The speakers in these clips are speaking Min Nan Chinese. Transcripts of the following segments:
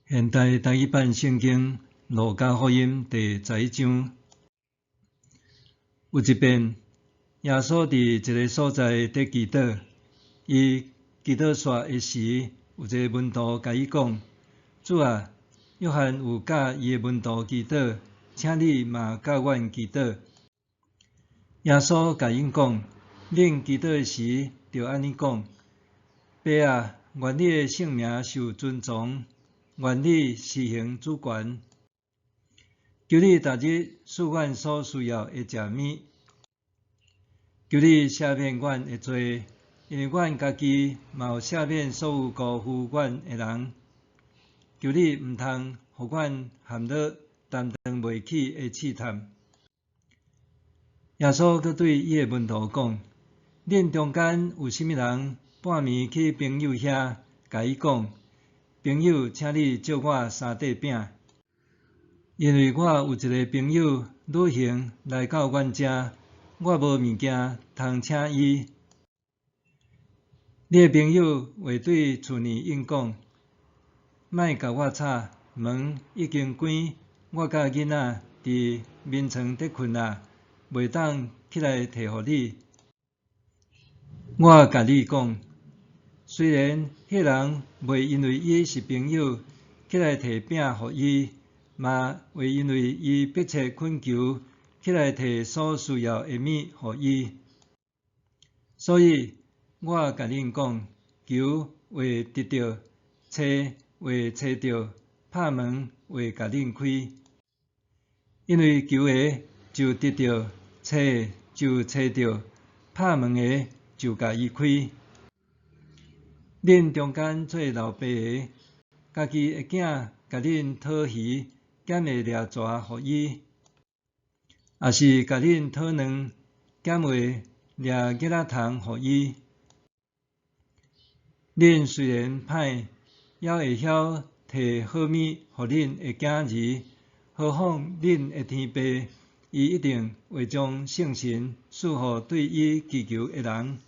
現代台語版聖經路加福音第十一章。有一遍，耶穌佇一个所在佇祈禱，伊祈禱煞的時，有一个門徒共伊講：主啊，約翰有教伊的門徒祈禱，請你嘛教阮祈禱。耶穌共𪜶講：恁祈禱的時，著按呢講：爸啊，願你的聖名受尊崇，願你施行主權。求你逐日賜阮所需要的食物。求你赦免阮的罪，因為阮家己嘛有赦免所有辜負阮的人。求你毋通予阮陷落擔當袂起的試探。耶穌閣對伊的門徒講：恁中間有啥物人半暝去朋友遐，共伊講：朋友，請你借我三塊餅，因為我有一个朋友旅行來到阮遮，我無物件通請伊。你的朋友會對厝內應講：莫共我吵，門已經關，我佮囡仔佇眠床咧睏矣，袂當起來提予你。我共你講，雖然彼人袂因為伊是朋友起來提餅予伊，嘛會因為伊迫切懇求起來提所需要的物予伊。所以，我共恁講，求會得著，揣會揣著，拍門會共恁開。因為求的就得著，揣的就揣著，拍門的就共伊開。恁中間做老爸的，家己的囝共恁討魚，敢會掠蛇予伊？抑是共恁討卵，敢會掠蠍仔蟲予伊？恁雖然歹，猶會曉提好物予恁的囝兒，何況恁的天父，伊一定會將聖神賜予對伊祈求的人。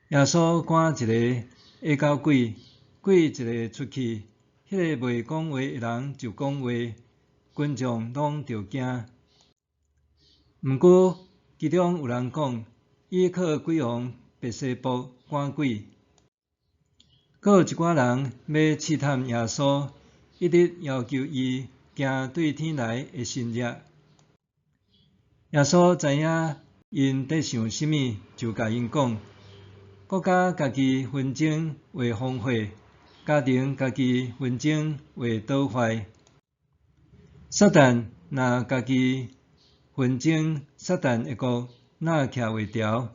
耶穌趕一个下狗鬼，鬼一个出去，彼个袂講話的人就講話，群眾攏著驚。毋過其中有人講，伊靠鬼王別西卜趕鬼。閣有一寡人欲試探耶穌，一直要求伊行對天來的神跡。耶穌知影𪜶佇想啥物，就共𪜶講：國家家己紛爭會荒廢，家庭家己紛爭會倒壞。撒旦若家己紛爭，撒旦的國哪徛會牢？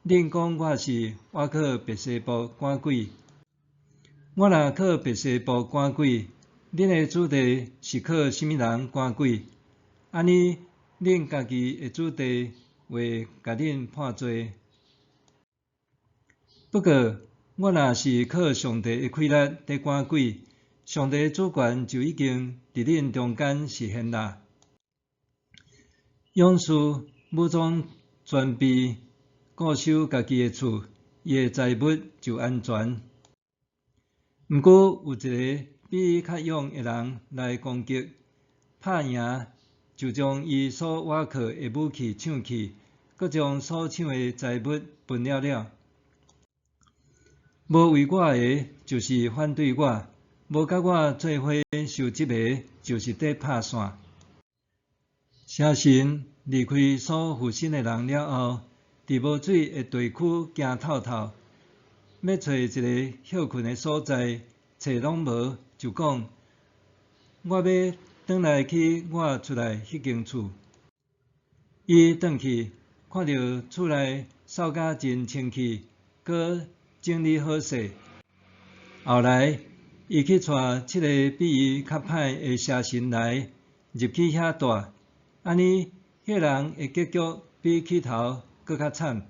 恁講我是倚靠別西卜趕鬼，我若靠別西卜趕鬼，恁的子弟是靠啥物人趕鬼？按呢，恁家己的子弟會共恁判罪。不過，我若是靠上帝的氣力佇趕鬼，上帝的主權就已經佇恁中間實現啦。勇士武裝全備，固守家己的厝，伊的財物就安全。毋過有一个比伊較勇的人來攻擊，拍贏，就將伊所倚靠的武器搶去，閣將所搶的財物分了了。無為我的，就是反對我；無佮我做伙收集的，就是佇拍散。邪神離開所附身的人了後，佇無水的地區行透透，欲揣一个歇睏的所在，揣攏無，就講：我欲轉來去我出來彼間厝。伊轉去，看著厝內掃甲真清氣，閣整理好勢。後來，伊去帶七个比伊較歹的邪神來，入去遐蹛。按呢，彼人的結局比起頭閣較慘。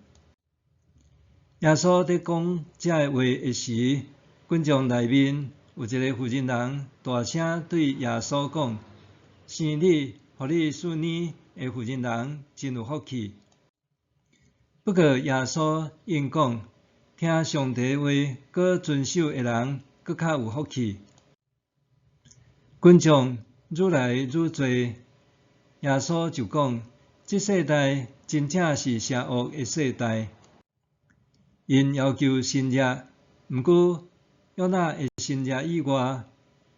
耶穌佇講這个話的時，群眾內面有一个婦人人大聲對耶穌講：生你、予你賜奶的婦人人真有福氣。不過耶穌應講：聽上帝話閣遵守的人，閣較有福氣。群眾愈來愈濟，耶穌就講：這世代真正是邪惡的世代，𪜶要求神蹟，毋過約拿的神蹟以外，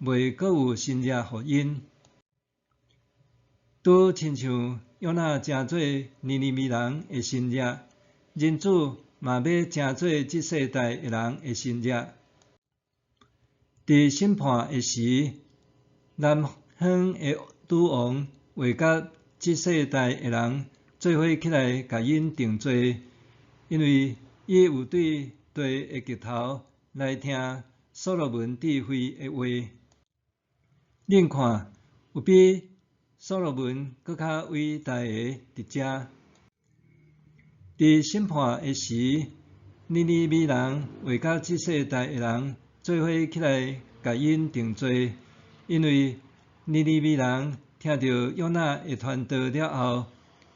袂閣有神蹟予𪜶。拄親像約拿成做尼尼微人的神蹟，人子嘛欲成做這世代的人的神蹟。佇審判的時，南方的女王會佮這世代的人做伙起來，共𪜶定罪，因為伊有對地的極頭來聽所羅門智慧的話。恁看，有比所羅門閣較偉大的佇遮。佇審判的時，尼尼微人會佮這世代的人做伙起來，共𪜶定罪，因為尼尼微人聽著約拿的傳道了後，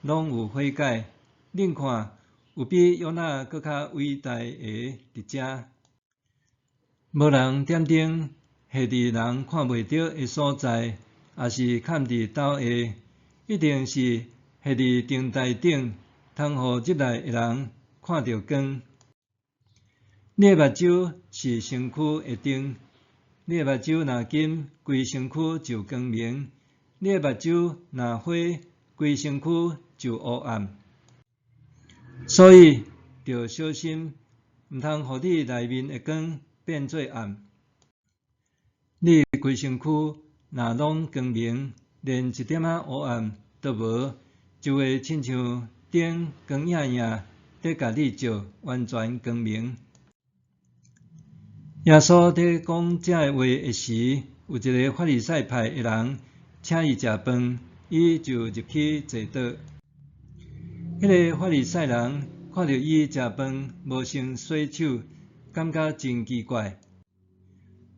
攏有悔改。恁看，有比約拿閣較偉大的佇遮。無人點燈，下佇人看袂著的所在，抑是崁佇斗下，一定是下佇燈台頂，通予入來的人看著光。你的目睭是身軀的燈，你的目睭若金，規身軀就光明；你的目睭若花，規身軀就烏暗。所以，著小心，毋通予你內面的光變做暗。你規身軀若攏光明，連一點仔烏暗都無，就會親像燈光映映，佇共你照，完全光明。耶穌佇講這个話的時，有一个法利賽派的人請伊食飯，伊就入去坐倒。彼个法利賽人看著伊食飯無先洗手，感覺真奇怪。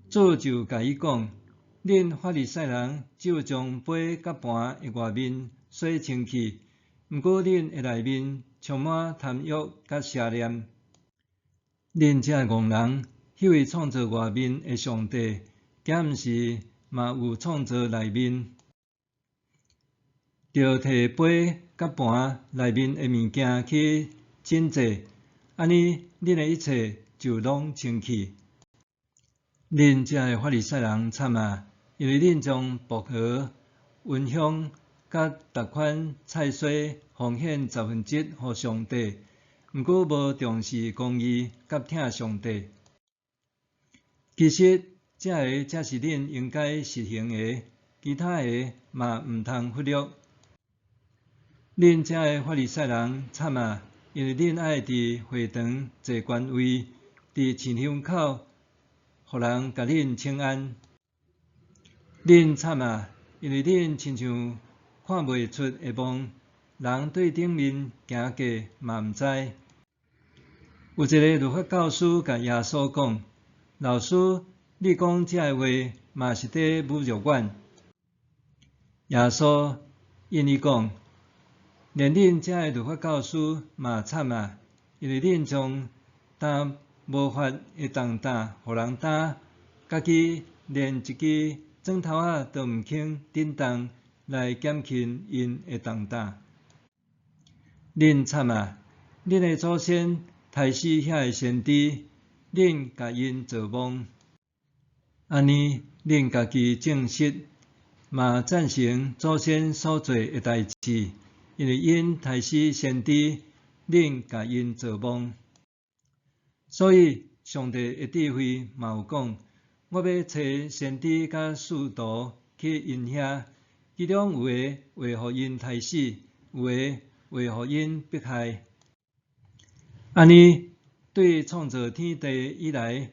主就共伊講：恁法利賽人只有將杯佮盤的外面洗清氣，毋過恁的內面充滿貪欲佮邪念。恁這个戇人，彼位創造外面的上帝，敢毋是嘛有創造內面？著提杯佮盤內面的物件去整潔，按呢，恁的一切就攏清氣。恁這个法利賽人慘啊！因為恁將薄荷、芸香佮逐款菜蔬奉獻十分之一予上帝，毋過無重視公義佮疼上帝。其實，這个才是恁應該實行的，其他的嘛毋通忽略。恁這个法利賽人慘啊！因為恁愛佇會堂坐權位，佇市場口，予人共恁請安。恁慘啊！因為恁親像看袂出的夢，人對頂面行過嘛毋知。有一个律法教師共耶穌講：老師，你講這个話嘛是佇侮辱阮。耶穌應伊講：連恁這个律法教師嘛慘啊！因為恁將擔無法的重擔予人擔，家己連一支指頭仔都毋肯振動來減輕𪜶的重擔。恁慘啊！恁的祖先刣死遐个先知，恁共𪜶做墓。按呢，恁家己證實，嘛贊成祖先所做的代誌，因為𪜶刣死先知，恁共𪜶做墓。所以，上帝的智慧嘛有講：我欲差先知佮使徒去𪜶遐，其中有的會予𪜶刣死，有的會予𪜶迫害。按呢，對創造天地以來，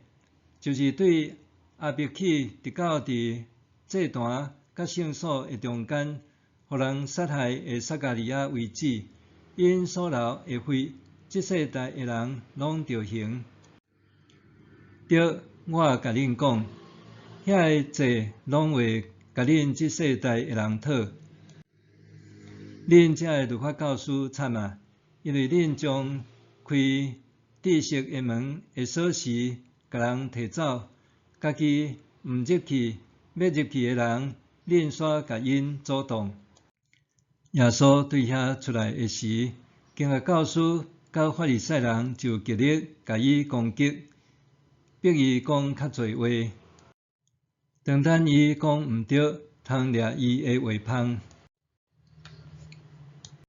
就是對亞伯起，直到佇祭壇佮聖所的中間，予人殺害的撒迦利亞為止，𪜶所流的血，這世代的人攏著還。對，我共恁講，遐个債攏會共恁這世代的人討。恁這个律法教師慘啊！因為恁將開知識的門的鎖匙共人提走，家己毋入去，欲入去的人，恁煞共𪜶阻擋。耶穌對遐出來的時，經學教師佮法利賽人就極力共伊攻擊，逼伊講較濟話。當等伊講毋著，通掠伊的話縫。